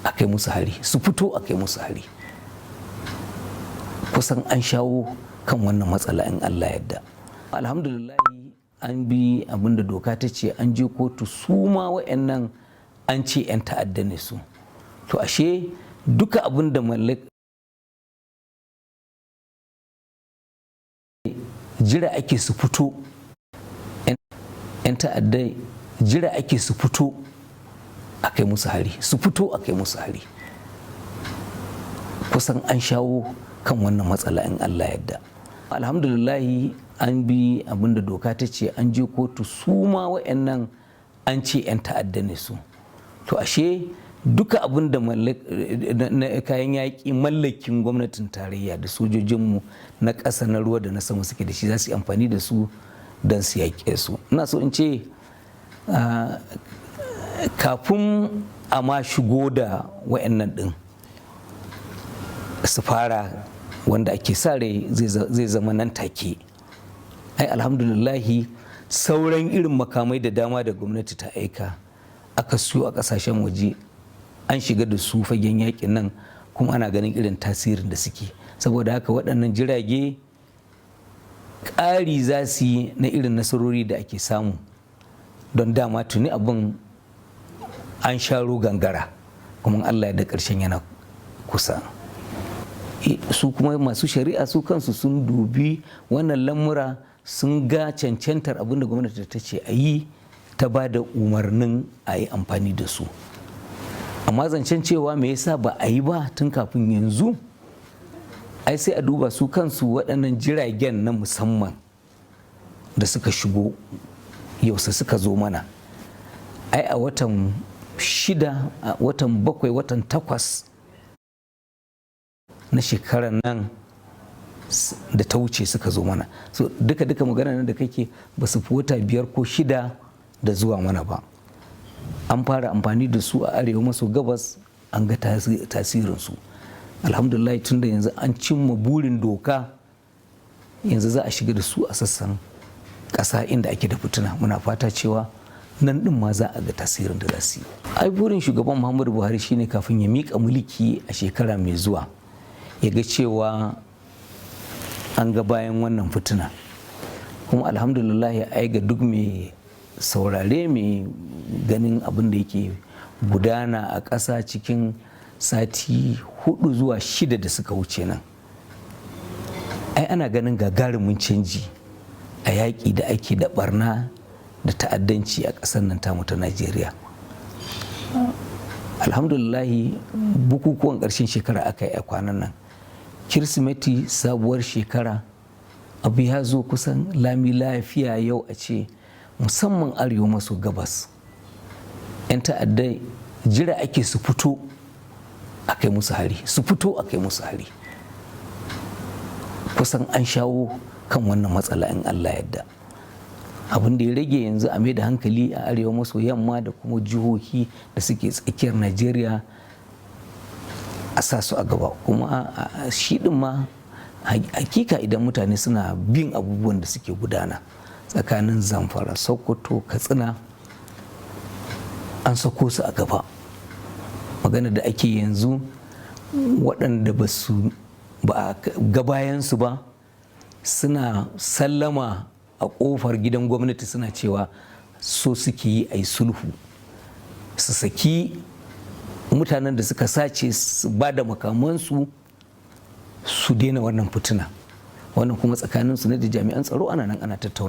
A kai musu hari, su fito a kai musu hari. Kusan an shawo kan wannan matsala in Allah yadda. Alhamdulillahi, an bi abin da doka ta ce, an je kotu, su ma wa'annan an ce 'yan ta'adda ne su. To ashe duka abin da jira ake su fito, 'yan ta'adda jira ake su fito a kai musu hari, su fito a kai musu hari. Kusan an shawo kan wannan matsala in Allah yadda. Alhamdulillahi, an bi abin da doka ta ce, an je kotu, su ma wa'annan an ce 'yan ta'adda ne su. To ashe duka abin da kayan yaƙi mallakin gwamnatin tarayya da sojojinmu na ƙasa, na ruwa da na sama suke da shi, za su yi amfani da su don su yaƙe su. Ina so in ce, kafin a ma shigo da wa'annan ɗin su fara, wanda ake sa rai zai zama nan take, ai alhamdulillahi, sauran irin makamai da dama da gwamnati ta aika aka siyo a kasashen waje, an shiga da su fagen yakin nan, kuma ana ganin irin tasirin da suke. Saboda haka waɗannan jirage ƙari za su yi na irin nasarori da ake samu, don dama tuni abin an sharo gangara, kuma Allah da ƙarshen yana kusa. Su kuma masu shari'a su kansu sun dubi wannan lamura, sun ga cancantar abin da gwamnati ta ce a yi, ta ba da umarnin a yi amfani da su. Amma zancen cewa me yasa ba a yi ba tun kafin yanzu, ai sai a duba su kansu waɗannan jiragen na musamman da suka shigo, yausa suka zo mana? Ai a watan 6, a watan 7, watan 8 na shekarar nan da ta wuce suka zo mana. So duka duka magana nan da kake, ba su fi wata 5 ko 6 da zuwa mana ba. An fara amfani da su a arewa maso gabas, an ga tasirinsu. Alhamdulillah, tun da yanzu an cimma burin doka, yanzu za a shiga da su a sassan ƙasa inda ake da fituna. Muna fata cewa nan ɗin ma za a ga tasirin da za su yi. Ai burin shugaban Muhammadu Buhari shine kafin ya miƙa mulki a shekara mai zuwa, ya ga cewa an ga bayan wannan fituna. Kuma alhamdulillah, ai ga duk mai saurare, mai ganin abin da yake gudana a ƙasa cikin sati 4 zuwa 6 da suka wuce nan, ai ana ganin gagarumin canji a yaƙi da ake da barna da ta'addanci a ƙasar nan tamu ta Najeriya. Alhamdulillahi, bukukuwan ƙarshen shekara aka yi a kwanan nan, Kirsimeti, sabuwar shekara, abu ya zo kusan lami lafiya. Yau a ce musamman arewa maso gabas, 'yan ta'adda jira ake su fito a kai musu hari, su fito a kai musu hari. Kusan an shawo kan wannan matsala in Allah yadda. Abin da ya rage yanzu, a mai da hankali a arewa maso yamma da kuma jihohi da suke tsakiyar Najeriya, a sa su a gaba. Kuma shi din ma hakika, idan mutane suna bin abubuwan da suke gudana tsakanin Zamfara, Sokoto, Katsina, an sako su a gaba. Magana da ake yanzu, waɗanda ba su ba a ga bayansu ba suna sallama a ƙofar gidan gwamnati, suna cewa so suke yi a yi sulhu, su saki mutanen da suka sace, su ba da makamansu, su daina wannan fituna. Wannan kuma tsakaninsu ne da jami'an tsaro, ana nan ana tattauna.